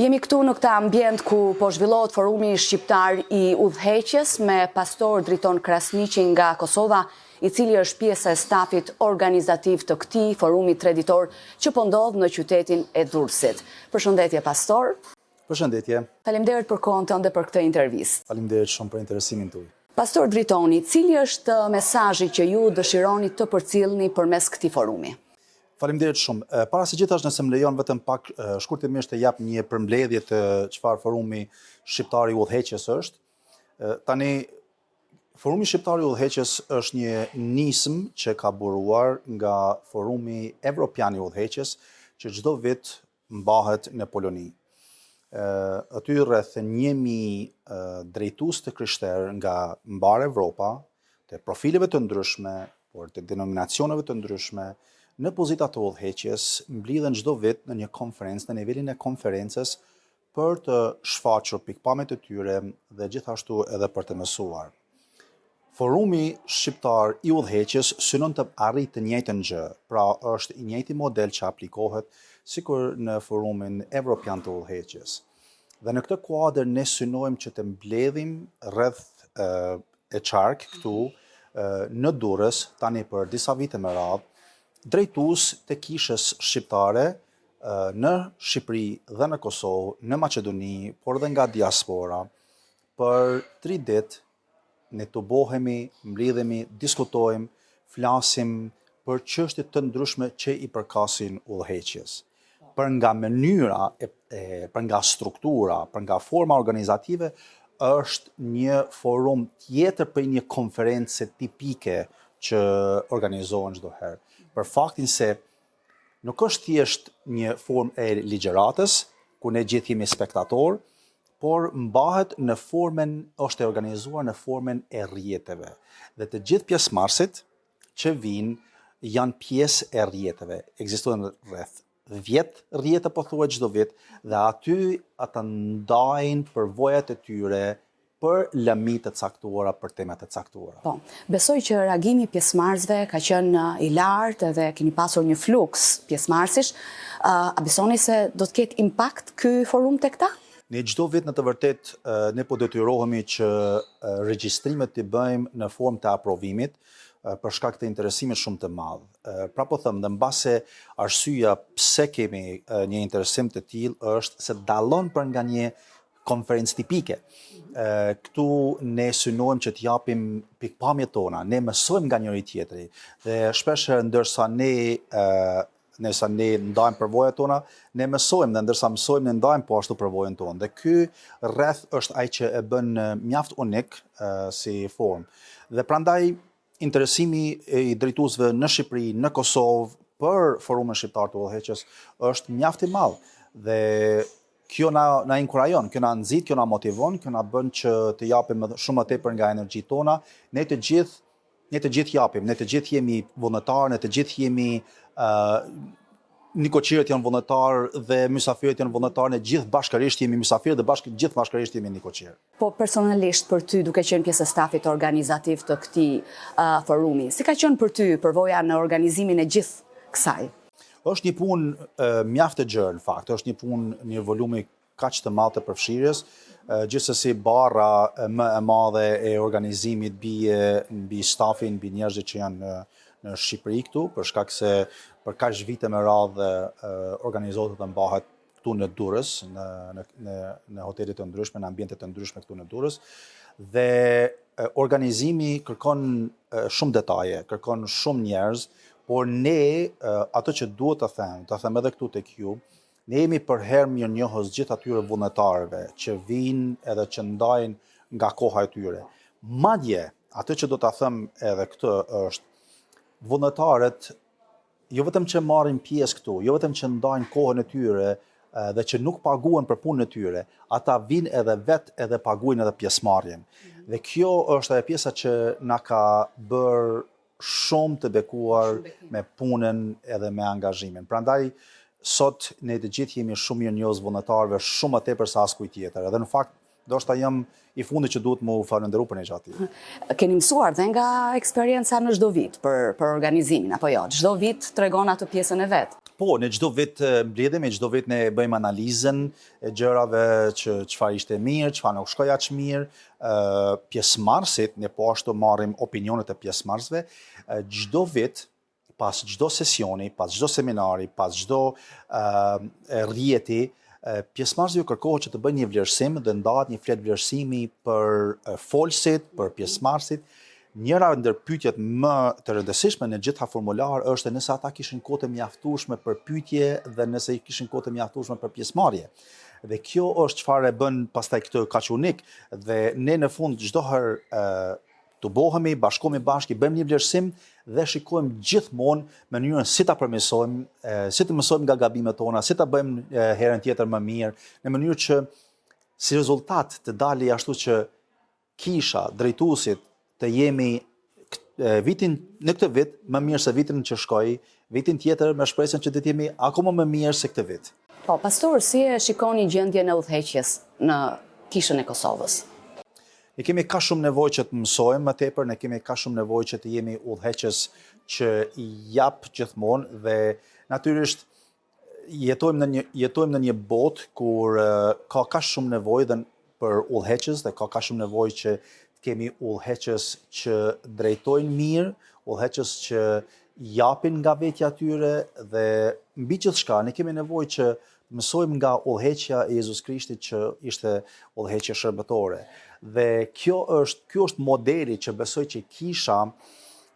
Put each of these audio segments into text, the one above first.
Jemi këtu në këtë ambient ku po zhvillohet forumi shqiptar i udhëheqjes me pastor Driton Krasniqi nga Kosova, i cili është pjesë e stafit organizativ të këtij forumi treditor që po ndodh në qytetin e Durrësit. Përshëndetje pastor. Përshëndetje. Faleminderit për kohën tënde për këtë intervistë. Faleminderit shumë për interesimin tuaj. Pastor Dritoni, cili është mesazhi që ju dëshironi të përcillni përmes këtij forumi? Faleminderit shumë. Para së gjithash nëse më lejon vetëm pak shkurtimisht të jap një përmbledhje të çfarë forumi shqiptar i udhëheqjes është. Tani Forumi Shqiptar i Udhëheqjes është një nismë që ka buruar nga Forumi Evropian i Udhëheqjes që çdo vit mbahet në Poloni. Aty rreth 1000 drejtues të krishterë nga mbarë Evropa, të profileve të ndryshme, por të denominacioneve të ndryshme, në pozita të udhëheqjes, mblidhen çdo vit në një konferencë, në nivelin e konferencës për të shfaqur pikëpamjet e tyre dhe gjithashtu edhe për të mësuar. Forumi Shqiptar i Udhëheqjes synon të arrijë të njëjtën gjë, pra është i njëjti model që aplikohet sikur në Forumin Evropian të Udhëheqjes. Dhe në këtë kuadër ne synojmë që të mbledhim rreth e qark këtu në Durrës tani për disa vite me radhë drejtues të kishës shqiptare në Shqipëri dhe në Kosovë, në Maqedoni, por dhe nga diaspora, për tri ditë ne tubohemi, mblidhemi, diskutojmë, flasim për çështje të ndryshme që i përkasin udhëheqjes. Për nga mënyra, e, e, për nga struktura, për nga forma organizative, është një forum tjetër prej një konference tipike që organizohen çdo herë. Për faktin se Nuk është thjesht një formë e ligjëratës, ku ne gjithë jemi spektatorë, por mbahet në formën, është e organizuar në formën e rrjeteve. Dhe të gjithë pjesëmarrësit që vijnë janë pjesë e rrjeteve. Ekzistojnë rreth 10 rrjete pothuaj çdo vit dhe aty ata ndajnë përvojat e tyre për lëmi të caktuara, për tema të caktuara. Po, besoj që reagimi i pjesëmarrësve ka qenë i lartë edhe keni pasur një fluks pjesëmarrësish. A besoni se do të ketë impakt ky forum tek ta? Ne çdo vit në të vërtetë ne po detyrohemi që regjistrimet t'i bëjmë në formë të aprovimit për shkak të interesimit shumë të madh. Pra po them dhe mbase arsyeja pse kemi një interesim të tillë është se dallon për nga një konferencë tipike. Këtu ne synojmë që të japim pikëpamjet tona, ne mësojmë nga njëri tjetri dhe shpeshherë ndërsa ne ndërsa ne ndajmë përvojat tona, ne mësojmë dhe ndërsa mësojmë ne ndajmë po ashtu përvojën tonë. Dhe ky rreth është ai që e bën mjaft unik si formë. Dhe prandaj Interesimi i drejtuesve në Shqipëri, në Kosovë për Forumin Shqiptar të Udhëheqjes është mjaft i madh dhe kjo na na inkurajon, kjo na nxit, kjo na motivon, kjo na bën që të japim edhe shumë më tepër nga energjitë tona. Ne të gjithë ne të gjithë japim, ne të gjithë jemi vullnetarë, ne të gjithë jemi ë uh, nikoqirët janë vullnetarë dhe mysafirët janë vullnetarë, ne gjithë bashkërisht jemi mysafirë dhe bashkë gjithë bashkërisht jemi nikoqirë. Po personalisht për ty duke qenë pjesë e stafit organizativ të këtij forumi, si ka qenë për ty përvoja në organizimin e gjithë kësaj? Është një punë mjaft e gjerë në fakt, është një punë një volumi kaq të madh të përfshirjes, gjithsesi barra më e madhe e organizimit bie mbi stafin, mbi njerëzit që janë në në Shqipëri këtu, për shkak se për kaq vite me radhë organizohet dhe mbahet këtu në Durrës, në në në në hotele të ndryshme, në ambiente të ndryshme këtu në Durrës dhe organizimi kërkon shumë detaje, kërkon shumë njerëz, por ne ato që duhet të them, ta them edhe këtu tek ju, ne jemi përherë mirënjohës gjithë atyre vullnetarëve që vijnë edhe që ndajnë nga koha e tyre. Madje, atë që do ta them edhe këtë është vullnetarët jo vetëm që marrin pjesë këtu, jo vetëm që ndajnë kohën e tyre dhe që nuk paguhen për punën e tyre, ata vijnë edhe vetë edhe paguajnë edhe pjesëmarrjen. Mhm. Dhe kjo është ajo pjesa që na ka bërë shumë të bekuar me punën edhe me angazhimin. Prandaj sot ne të gjithë jemi shumë mirënjohës vullnetarëve, shumë më tepër se askujt tjetër. Edhe në fakt Ndoshta jam i fundit që duhet me u falënderu për një gjë të tillë. Keni mësuar dhe nga eksperienca në çdo vit për për organizimin apo jo? Çdo vit tregon atë pjesën e vet. Po, ne çdo vit mblidhemi, çdo vit ne bëjmë analizën e gjërave që çfarë ishte mirë, çfarë nuk shkoi aq mirë, pjesëmarrësit, ne po ashtu marrim opinionet e pjesëmarrësve, çdo vit pas çdo sesioni, pas çdo seminari, pas çdo rrjeti, pjesëmarrësve ju kërkohet që të bëjnë një vlerësim dhe ndahet një fletë vlerësimi për folësit, për pjesëmarrësit. Njëra ndër pyetjet më të rëndësishme në gjitha formular është nëse ata kishin kohë të mjaftueshme për pyetje dhe nëse i kishin kohë të mjaftueshme për pjesëmarrje. Dhe kjo është çfarë e bën pastaj këtë kaq unik dhe ne në fund çdo herë tubohemi, bashkohemi bashkë, i bëjmë një vlerësim dhe shikojmë gjithmonë mënyrën si ta përmirësojmë, si të mësojmë nga gabimet tona, si ta bëjmë herën tjetër më mirë, në mënyrë që si rezultat të dali ashtu që kisha, drejtuesit të jemi vitin në këtë vit më mirë se vitin që shkoi, vitin tjetër me shpresën që të jemi akoma më mirë se këtë vit. Po, pastor, si e shikoni gjendjen e udhëheqjes në Kishën e Kosovës? Ne kemi kaq shumë nevojë që të mësojmë më tepër, ne kemi kaq shumë nevojë që të jemi udhëheqës që i jap gjithmonë dhe natyrisht jetojmë në një jetojmë në një botë kur ka kaq shumë nevojë dhe për udhëheqës dhe ka kaq shumë nevojë që të kemi udhëheqës që drejtojnë mirë, udhëheqës që japin nga vetja e tyre dhe mbi gjithçka ne kemi nevojë që të mësojmë nga udhëheqja e Jezus Krishtit që ishte udhëheqje shërbëtore. Dhe kjo është ky është modeli që besoj që kisha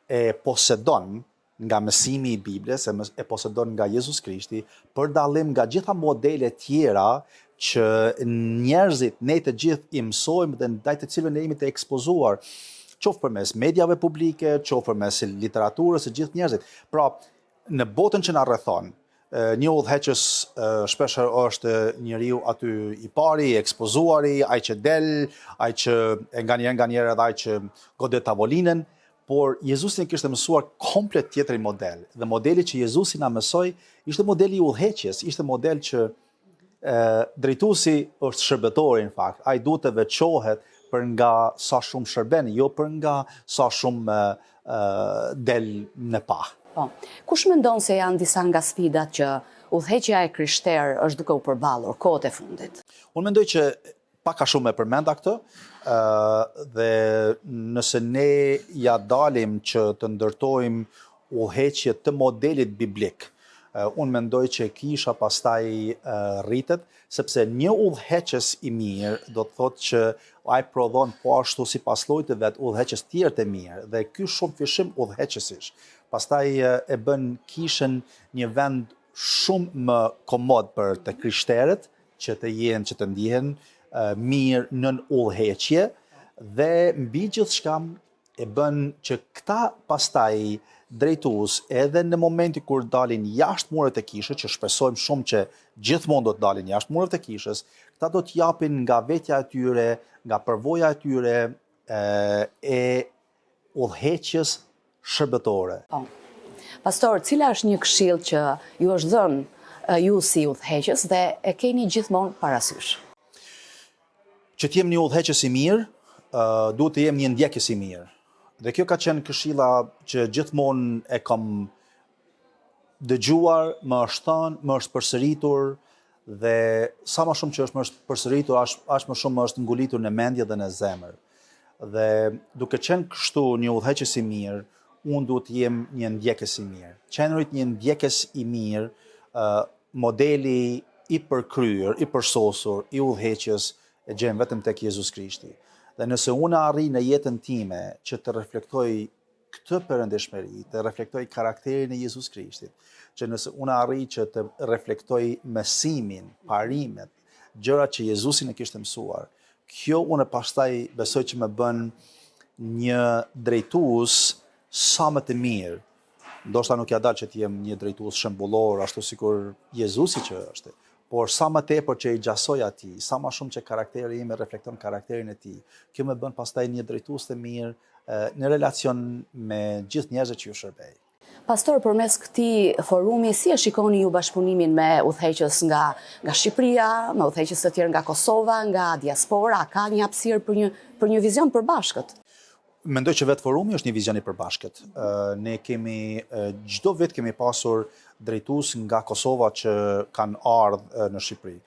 e posedon nga mësimi i Biblës, e, e posedon nga Jezus Krishti, për dallim nga gjitha modelet tjera që njerëzit ne të gjithë i mësojmë dhe ndaj të cilëve ne jemi të ekspozuar, qoftë përmes mediave publike, qoftë përmes literaturës së gjithë njerëzit. Pra, në botën që na rrethon, një udhëheqës shpeshherë është njeriu aty i pari, i ekspozuari, ai që del, ai që e nganjëherë nganjëherë edhe ai që godet tavolinën, Por Jezusi na kishte mësuar komplet tjetrin model dhe modeli që Jezusi na mësoi ishte modeli i udhëheqjes, ishte model që e, drejtuesi është shërbëtori në fakt. Ai duhet të veçohet për nga sa shumë shërben, jo për nga sa shumë e, del në pah. Po. Kush mendon se janë disa nga sfidat që udhëheqja e krishterë është duke u përballur kohët e fundit? Unë mendoj që Pak a shumë e përmenda këtë, dhe nëse ne ia dalim që të ndërtojmë udhëheqje të modelit biblik, unë mendoj që kisha pastaj rritet, sepse një udhëheqës i mirë do të thotë që ai prodhon po ashtu sipas llojit të vet udhëheqës tjerë të mirë dhe ky shumëfishim udhëheqësish pastaj e bën kishën një vend shumë më komod për të krishterët që të jenë, që të ndjehen mirë nën udhëheqje dhe mbi gjithçka e bën që këta pastaj drejtues edhe në momentin kur dalin jashtë mureve të kishës, që shpresojmë shumë që gjithmonë do të dalin jashtë mureve të kishës, këta do të japin nga vetja e tyre, nga përvoja e tyre e udhëheqjes shërbëtore. Po. Pastor, cila është një këshillë që ju është dhënë ju si udhëheqës dhe e keni gjithmonë parasysh? Që të jem një udhëheqës i mirë, duhet të jem një ndjekës i mirë. Dhe kjo ka qenë këshilla që gjithmonë e kam dëgjuar, më është thënë, më është përsëritur dhe sa më shumë që është më është përsëritur, aq aq më shumë më është ngulitur në mendje dhe në zemër. Dhe duke qenë kështu një udhëheqës i mirë, unë duhet të jem një ndjekës i mirë. Qenurit një ndjekës i mirë, uh, modeli i përkryer, i përsosur, i udhëheqjes e gjejmë vetëm tek Jezus Krishti. Dhe nëse unë arrij në jetën time që të reflektoj këtë perëndishmëri, të reflektoj karakterin e Jezus Krishtit, që nëse unë arrij që të reflektoj mësimin, parimet, gjërat që Jezusi na kishte mësuar, kjo unë pastaj besoj që më bën një drejtues sa më të mirë. Ndoshta nuk ia dal që të jem një drejtues shembullor ashtu sikur Jezusi që është, por sa më tepër që i gjasoj atij, sa më shumë që karakteri im e reflekton karakterin e tij, kjo më bën pastaj një drejtues të mirë në relacion me gjithë njerëzit që ju shërbej. Pastor, përmes këtij forumi, si e shikoni ju bashkëpunimin me udhëheqës nga nga Shqipëria, me udhëheqës të tjerë nga Kosova, nga diaspora, a ka një hapësirë për një për një vizion të përbashkët? Mendoj që vetë forumi është një vizion i përbashkët. Ne kemi çdo vit kemi pasur drejtues nga Kosova që kanë ardhë në Shqipëri.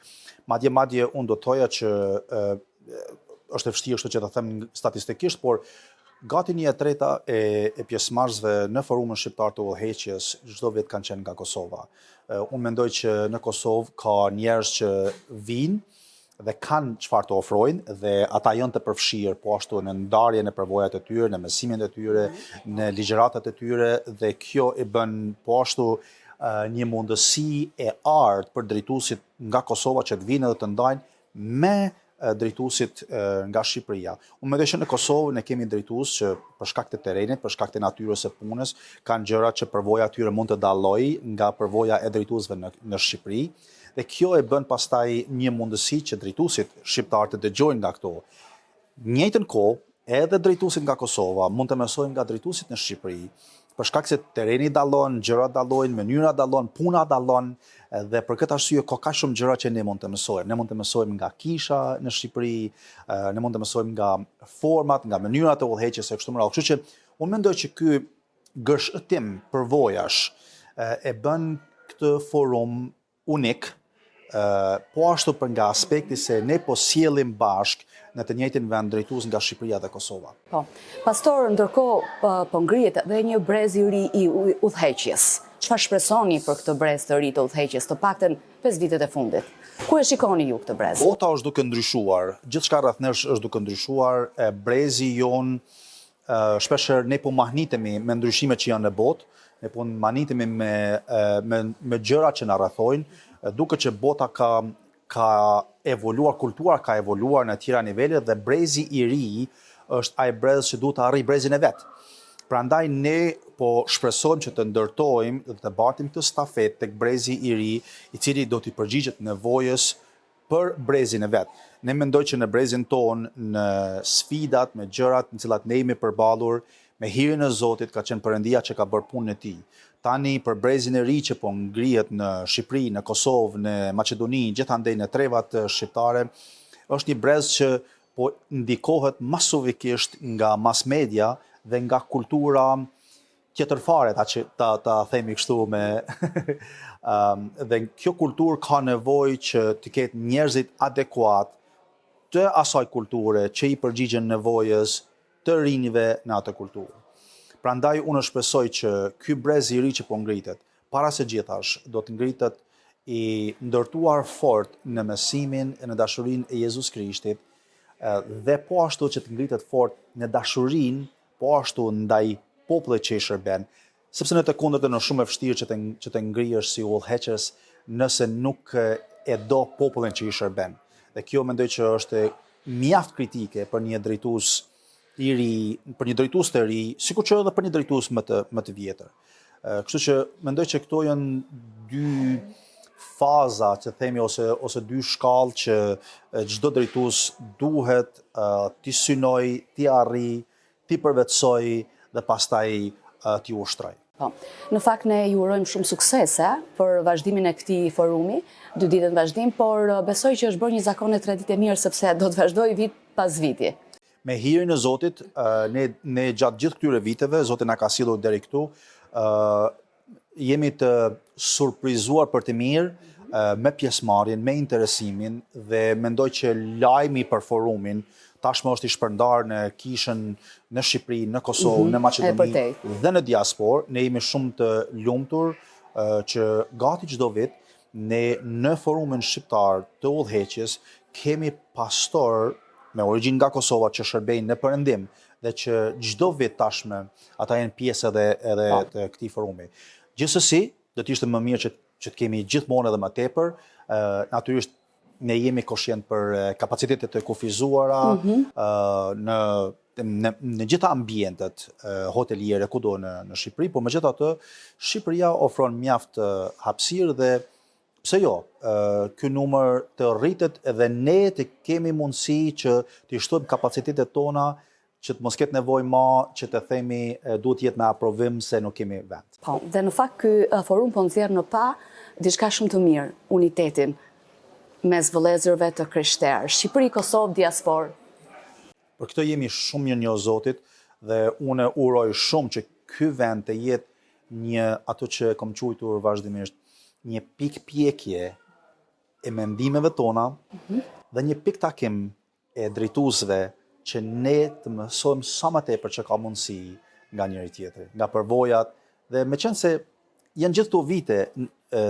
Madje madje unë do të thoja që është e vështirë kështu që ta them statistikisht, por gati një e treta e, e pjesëmarrësve në forumin shqiptar të udhëheqjes çdo vit kanë qenë nga Kosova. Unë mendoj që në Kosovë ka njerëz që vijnë dhe kanë çfarë të ofrojnë dhe ata janë të përfshirë po ashtu në ndarjen e përvojat e tyre, në mësimin e tyre, në ligjëratat e tyre dhe kjo e bën po ashtu një mundësi e artë për drejtuesit nga Kosova që të vinë dhe të ndajnë me drejtuesit nga Shqipëria. Unë mendoj që në Kosovë ne kemi drejtues që për shkak të terrenit, për shkak të natyrës së punës, kanë gjëra që përvoja e tyre mund të dallojë nga përvoja e drejtuesve në në Shqipëri dhe kjo e bën pastaj një mundësi që drejtuesit shqiptarë të dëgjojnë nga këto. Njëjtën kohë, edhe drejtuesit nga Kosova mund të mësojnë nga drejtuesit në Shqipëri, për shkak se terreni dallon, gjërat dallojnë, mënyra dallon, puna dallon dhe për këtë arsye ka kaq shumë gjëra që ne mund të mësojmë. Ne mund të mësojmë nga kisha në Shqipëri, ne mund të mësojmë nga format, nga mënyrat e udhëheqjes e kështu me radhë. Kështu që unë mendoj që ky gërshëtim përvojash e bën këtë forum unik, po ashtu për nga aspekti se ne po sjellim bashkë në të njëjtin vend drejtues nga Shqipëria dhe Kosova. Po. Pastor, ndërkohë po ngrihet edhe një brez i ri i udhëheqjes. Çfarë shpresoni për këtë brez të ri të udhëheqjes, të paktën 5 vitet e fundit? Ku e shikoni ju këtë brez? Bota është duke ndryshuar, gjithçka rreth nesh është duke ndryshuar, brezi jonë Shpeshherë ne po mahnitemi me ndryshimet që janë në botë, ne po mahnitemi me me me gjërat që na rrethojnë, duket që bota ka ka evoluar, kultura ka evoluar në tjera nivele dhe brezi i ri është ai brez që duhet të arrijë brezin e vet. Prandaj ne po shpresojmë që të ndërtojmë dhe të bartim këtë stafetë tek brezi i ri, i cili do t'i përgjigjet nevojës për brezin e vet. Ne mendoj që në brezin tonë, në sfidat, me gjërat në cilat ne jemi përballur, me hirin e Zotit ka qenë Perëndia që ka bërë punën e tij. Tani për brezin e ri që po ngrihet në Shqipëri, në Kosovë, në Maqedoni, gjithandej në trevat shqiptare, është një brez që po ndikohet masivisht nga mass media dhe nga kultura tjetër fare ta që ta ta themi kështu me um, dhe kjo kulturë ka nevojë që të ketë njerëzit adekuat të asaj kulture që i përgjigjen nevojës të rinjve në atë kulturë. Prandaj unë shpresoj që ky brez i ri që po ngritet, para së gjithash do të ngritet i ndërtuar fort në mësimin e në dashurinë e Jezus Krishtit dhe po ashtu që të ngritet fort në dashurinë po ashtu ndaj popullit që i shërben, sepse në të kundërtën është shumë e vështirë që të që të ngrihesh si udhëheqës nëse nuk e do popullin që i shërben. Dhe kjo mendoj që është mjaft kritike për një drejtues i ri, për një drejtues të ri, sikur që edhe për një drejtues më të më të vjetër. Kështu që mendoj që këto janë dy faza që themi ose ose dy shkallë që çdo drejtues duhet uh, t'i synojë, t'i arrijë, t'i përvetësojë dhe pastaj uh, t'i ushtrojë. Po. Në fakt ne ju urojmë shumë suksese për vazhdimin e këtij forumi, dy ditët në vazhdim, por besoj që është bërë një zakon e traditë e mirë sepse do të vazhdojë vit pas viti. Me hirin e Zotit, ne ne gjatë gjithë këtyre viteve, Zoti na ka sjellur deri këtu, ë jemi të surprizuar për të mirë me pjesëmarrjen, me interesimin dhe mendoj që lajmi për forumin tashmë është i shpërndarë në kishën në Shqipëri, në Kosovë, mm -hmm, në Maqedoni dhe në diasporë. Ne jemi shumë të lumtur që gati çdo vit Ne në Forumin Shqiptar të Udhëheqjes kemi pastorë me origjinë nga Kosova që shërbejnë në Perëndim dhe që çdo vit tashmë ata janë pjesë edhe edhe po. të këtij forumi. Gjithsesi, do të ishte më mirë që që të kemi gjithmonë edhe më tepër, ë natyrisht ne jemi koshient për kapacitetet e kufizuara mm -hmm. në në në gjitha ambientet hoteliere kudo në në Shqipëri, por megjithatë Shqipëria ofron mjaft hapësirë dhe pse jo, ky numër të rritet edhe ne të kemi mundësi që të shtojmë kapacitetet tona që të mos ketë nevojë ma që të themi duhet të jetë me aprovim se nuk kemi vend. Po, dhe në fakt ky forum po nxjerr në pah diçka shumë të mirë, unitetin mes vëllezërve të krishterë, Shqipëri, Kosovë, diasporë. Për këtë jemi shumë mirënjohës Zotit Dhe unë uroj shumë që ky vend të jetë një ato që e kam quajtur vazhdimisht një pikë pjekje e mendimeve tona mm -hmm. dhe një pikë takim e drejtuesve që ne të mësojmë sa më tepër që ka mundësi nga njëri tjetri, nga përvojat dhe meqenëse janë gjithë këto vite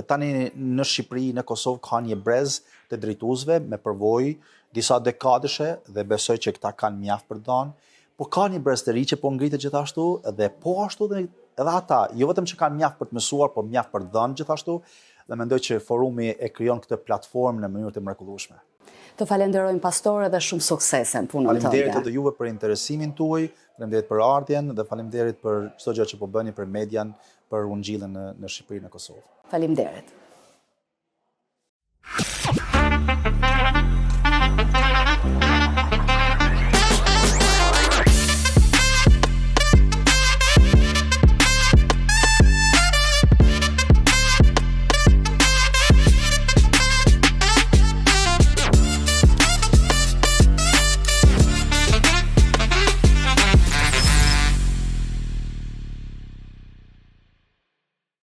tani në Shqipëri, në Kosovë ka një brez të drejtuesve me përvojë disa dekadëshe dhe besoj që këta kanë mjaft për të dhënë, por ka një brez të ri që po ngritet gjithashtu dhe po ashtu dhe edhe ata, jo vetëm që kanë mjaft për të mësuar, por mjaft për të dhënë gjithashtu dhe mendoj që forumi e krijon këtë platformë në mënyrë të mrekullueshme. Të falenderojmë pastor edhe shumë suksese në punën tënde. Faleminderit edhe juve për interesimin tuaj, faleminderit për ardhjen dhe faleminderit për çdo gjë që po bëni për median, për ungjillin në në Shqipëri në Kosovë. Faleminderit.